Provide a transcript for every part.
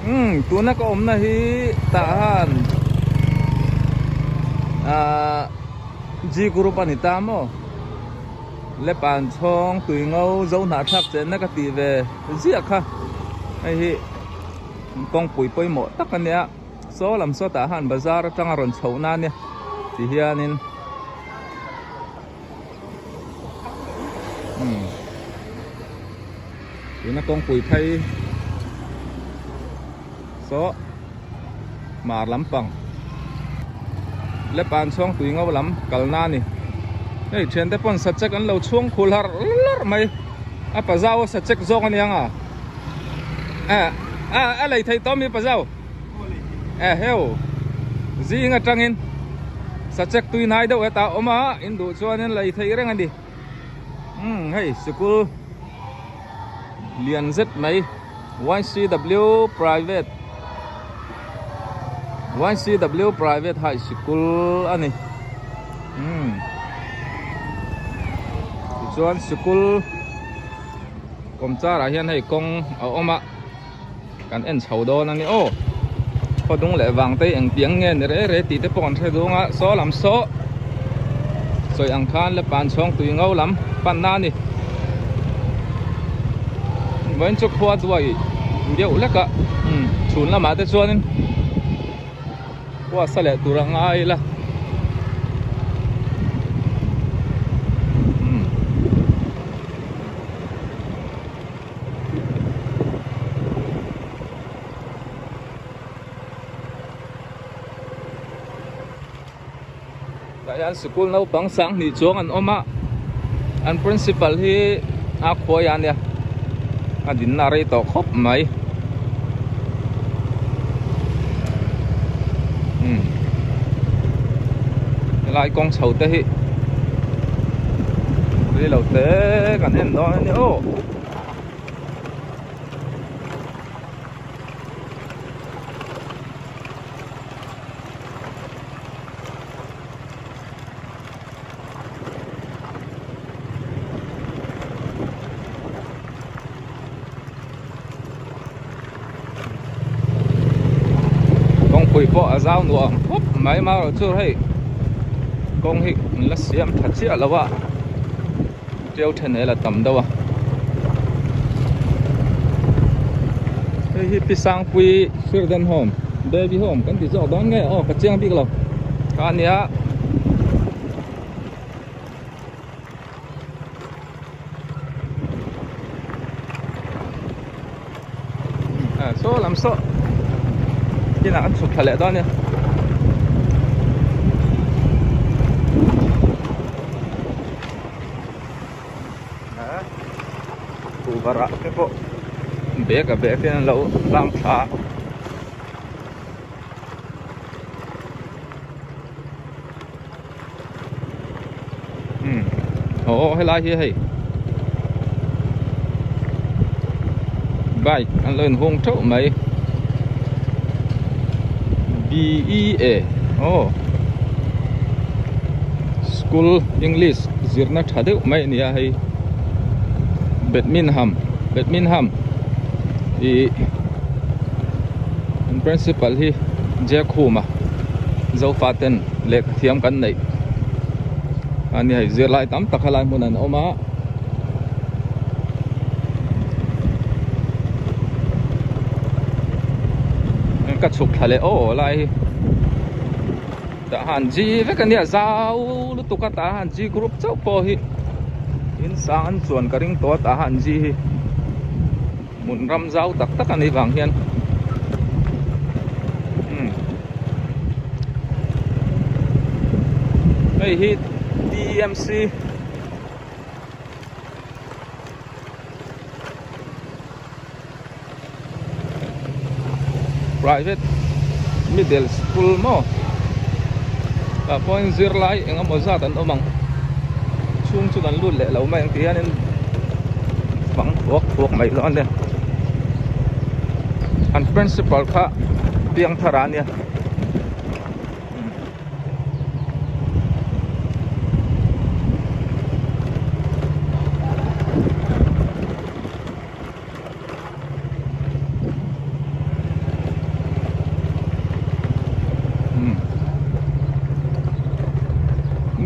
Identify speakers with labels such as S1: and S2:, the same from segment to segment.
S1: Umm tuna ka awmna hi tah han ahh G group a ni ta maw Lepan chhawng tui ngo zo hnahthlak chenna ka tih ve ziah kha hei hi kawngpui pawimawh tak a nia saw lam saw tah han bazar atanga rawn chhoh na ania ti hianin. Umm tuna kawngpui phei saw hmar lampang lepan chhawng tui ngo lam kalna a ni hei thiante pawn sachek an lo chhung khul harh larh mai a pazau a sachek zawk a niang a eh a lei theih tawh mi pazau. Eh heu zing atangin sachek tui hnai deuh hetah a awm a in duh chuanin lei theih reng a ni umm hei sikul lian zet mai YCW private YCW private high sikul a ni umm tichuan sikul kawmchar ah hian hei kawng a awm a. Kan en chho dawn a ni aw khaw dung leh vang te hi engtiang nge ni reh reh tih te pawh kan hre dung a saw lam saw sawi ang khan le pan chhawng tui ngo lam panna a ni vawiin chu khua duai deuh lek a umm chhun lamah te chuanin khua sa leh tur a ngai ila. Tah hian sikul naupang sanghnih chuang an awm a an principal hi a khuai a nia a dinna a rei tawh khawp mai umm helai kawng chho te hi rei lo te kan en dawn a ni aw. Kawngpui pawh a zau nuam khawp mai marawh chu hei kawng hi an la siam tha chiah lo a. Ṭeu then el a tam deuh a hei hi Pi Sangpui Children Home Baby Home kan ti zawk dawn nge aw ka chiang bik lo kha a nia saw lam saw inah an chhuk thla leh dawn a nia. Kuhva rah te pawh bag a bag hian an lo tlang thla a. Umm aw helai hi hei bike an lo inhung theuh mai B E A aw school english zirna tha deuh mai a ni a hei Birmingham Birmingham ih an principal hi Jakhuma Zofa ten lehkha thiam kan neih a ni hei zirlai tam tak helai hmun an awm a. Ka chhuk thla leh aw lai hi tah han G vek a nia zau lutuk a tah han G group chauh pawh hi in sang an chuan ka ring tawh a tah han G hi hmun ram zau tak tak a nih vang hian umm hei hi T M C. Private middle school maw tah pawhin zirlai eng emaw zat an awm ang chhung chu kan lut leh lo mai ang tih hianin bang thuak thuak mai dawn a nia an principal kha piangthar a nia.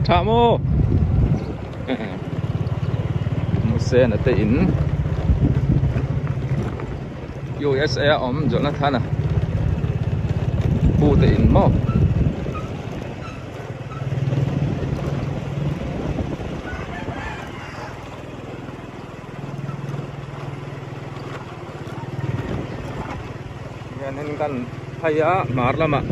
S1: Tha maw? Musena te in USA a awm Jonathan a pu te in maw? Hianin kan phei a hmar lamah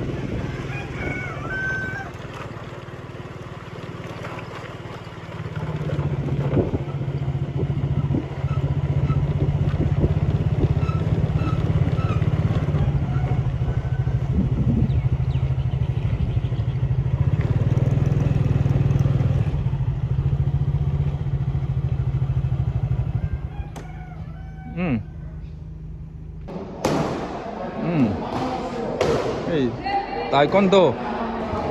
S1: Umm umm hei taekwondo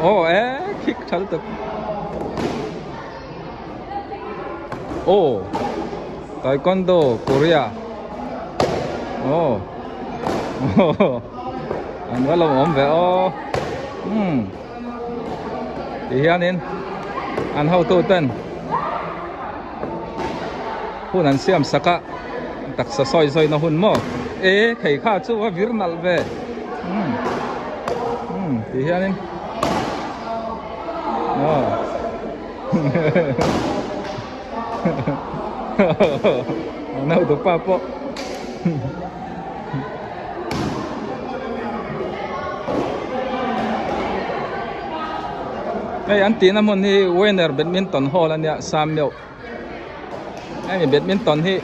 S1: aw e khik tha lutuk aw taekwondo korea aw an va lo awm ve aw umm ti hianin an hotu ten hun an siam sak a taksa sawi sawi na hun maw e thei kha chu a vir nalh ve umm umm ti hianin aw an hotu pa pawh Hei an tihna hmun hi Winner Badminton Hall a nia Sammeuh hemi badminton hi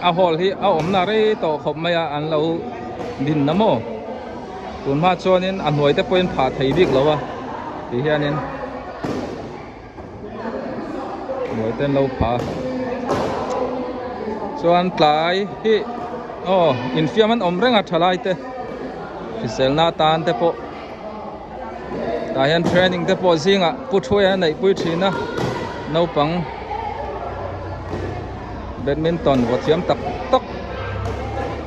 S1: a hall hi a awmna rei tawh khawp mai a an lo din na maw tun hma chuanin a hnuai te pawhin phah thei bik lo a ti hianin hnuai te an lo phah a chuan tlai hi aw infiam an awm reng a thalai te hriselna atan te pawh. Tah hian training te pawh zingah pu thuai a neih pui thin a naupang badminton vaw thiam tak tak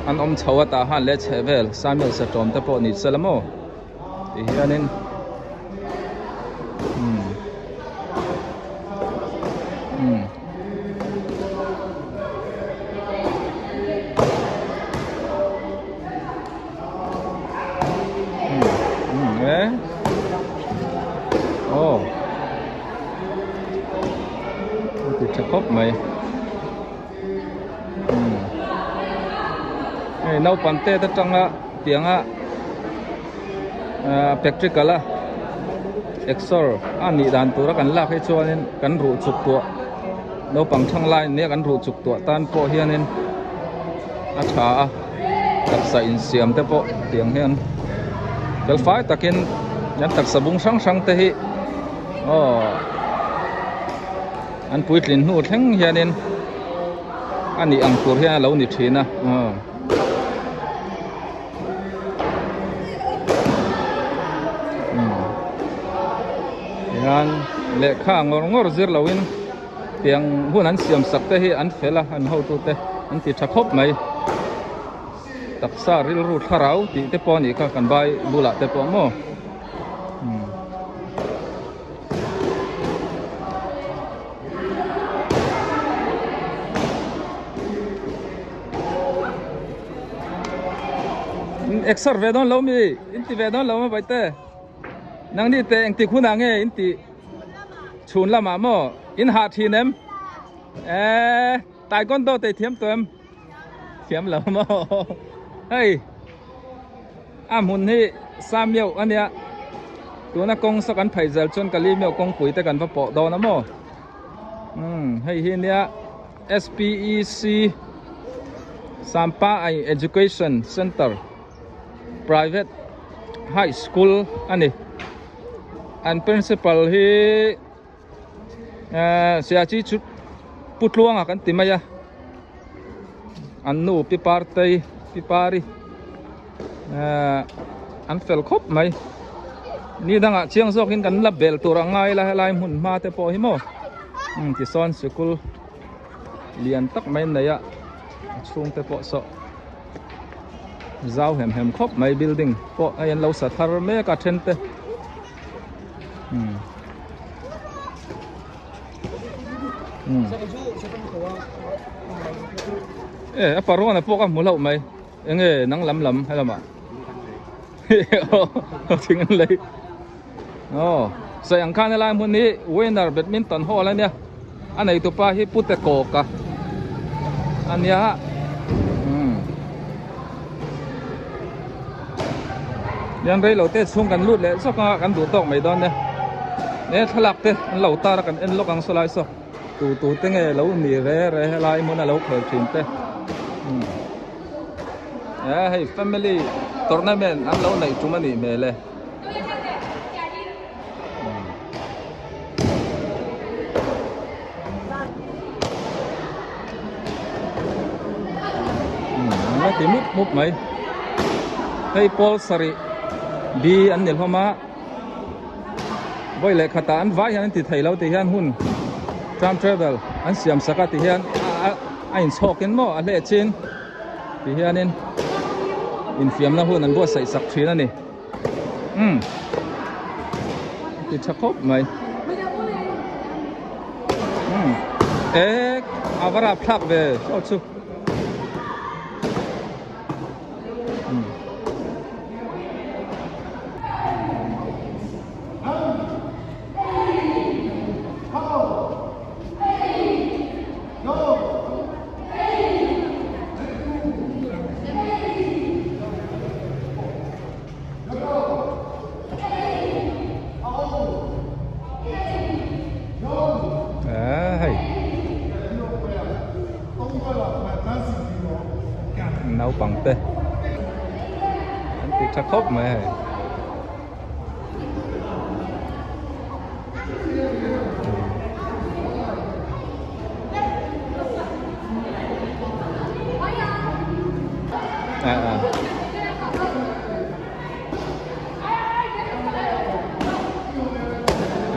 S1: an awm chho a tah han leh chheh vel Samuel Satawm te pawh ni sela maw ti hianin umm umm. Aw a ti tha khawp mai umm hei naupang te atanga tianga ahh practical a exer a nih dan tura kan lak hi chuanin kan ruh chuk tuah naupang thang lai nia kan ruh chuk tuah tan pawh hianin a tha a taksa insiam te pawh tiang hian fel fai takin an taksa bung hrang hrang te hi aw an puitlin hnu thleng hianin a nih ang tur hian a lo ni thin a aw. Tihian lehkha ngawr ngawr zir loin tiang hun an siam sak te hi an fel a an hotute an ti tha khawp mai taksa rilru thlarau tih te pawh a nih kha kan vai bulah te pawh maw umm. Exer ve dawn lo mi in ti ve dawn lo maw Baite nangni te engtik hunah nge in tih chhun lamah maw in hah thin em eee taekwondo te thiam tawh em thiam lo maw hei a hmun hi Sameuh a nia tuna kawng saw kan phei zel chuan Kalimeuh kawngpui te kan va pawh dawn a maw umm hei hi nia. SPEC Sampa Ai Education Center Private High School a ni. An principal hi eh Siachi chu Pu Tluanga kan ti mai a. An nu Pi Partei Pi Pari eh an fel khawp mai. Ni dangah chiang zawkin kan la bel tur a ngai la helai hmun hma te pawh hi maw. Umm tisawn sikul lian tak mai an nei a a chhungte pawh saw zau hem hem khawp mai building pawh hei an lo sa thar mek a then te umm. E a paruana pawh ka hmu hlauh mai enge nang lam lam helamah aw thing an lei aw sawi ang khan helai hmun hi winner badminton hall ania a neitupa hi pute kawka ania umm hian rei lo te chhung kan lut leh zawk anga kan duh tawk mai dawn nia he thlalak te an lo tar a kan en lawk ang saw lai saw tu tu te nge lo ni re re helai hmun a lo khel thin te umm he hei family tournament an lo neih tum a nih hmel e. An ti mup mup mai hei pawl sarih bi an ni hlawm a vawi leh khatah an vai hian an ti thei lo tih hian hun time travel an siam sak a ti hian a inchhawk in maw a hleh chin ti hianin infiamna hun an buatsaih sak thin a ni. Umm ti tha khawp mai umm e a va rap thlak ve saw chu umm. Naupang te an ti tha khawp mai hei.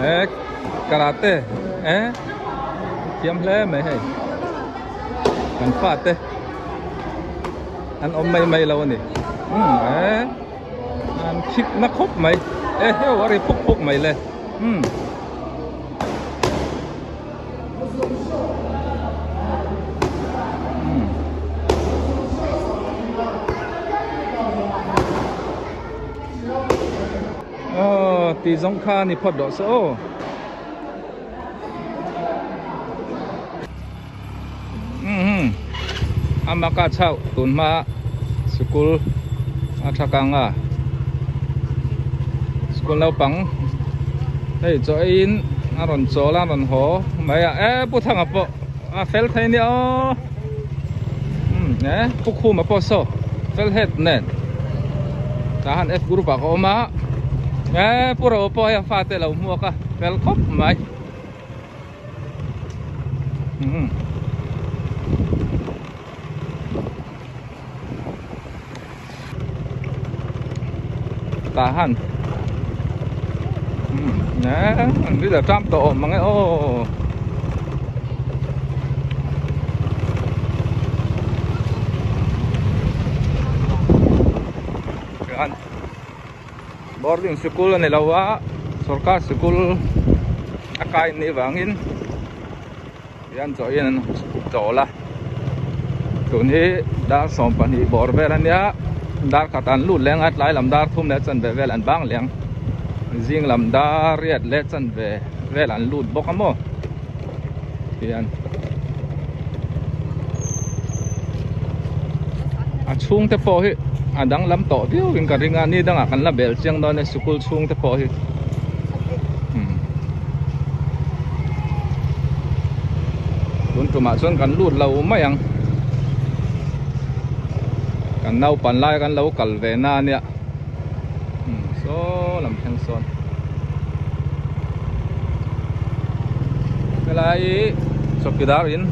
S1: Eh karate eh thiam hle mai hei kan fa te an awm mai mai lo a ni umm eh an khik na khawp mai eh heu a ri phuk phuk mai le umm. Aw ti zawng kha ni phawt rawh se aw. Umm amaka chauh tun hma sikul a tha kang a school naupang hei chaw eiin a rawn chawl a rawn haw mai a e pu thanga pawh a fel thei nia aw umm e pu khuma pawh saw fel het nen tah han f group ah ka awm a e pu ro pawh hei a fate lo hmuak a fel khawp mai. Umm tah han umm an ri la tram tawh awm mang e aw. Boarding sikul a ni lo a sorkar sikul a kai nih vangin hian chaw hian an chawl a tun hi dar 12 bawr vel a nia dar khat an lut leng a tlai lam dar thum leh chanve vel an bang leng zing lam dar riat leh chanve vel an lut bawk a maw hian a chhung te pawh hi a danglam tawh viau in ka ring a ni dangah kan la bel chiang dawn e sikul chhung te pawh hi umm tun tumah chuan kan lut lo mai ang kan naupan lai kan lo kal ve na ania umm saw lam thleng sawn. Helai hi chawkidar in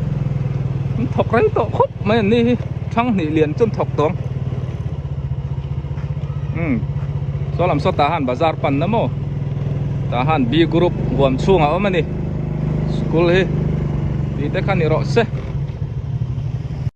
S1: an thawk rei tawh khawp mai an ni hi thang hnih lian chu an thawk tawh ang umm saw lam saw tah han bazar pan na maw tah han B group huam chhungah a awm a ni school hi tih te kha ni rawh se.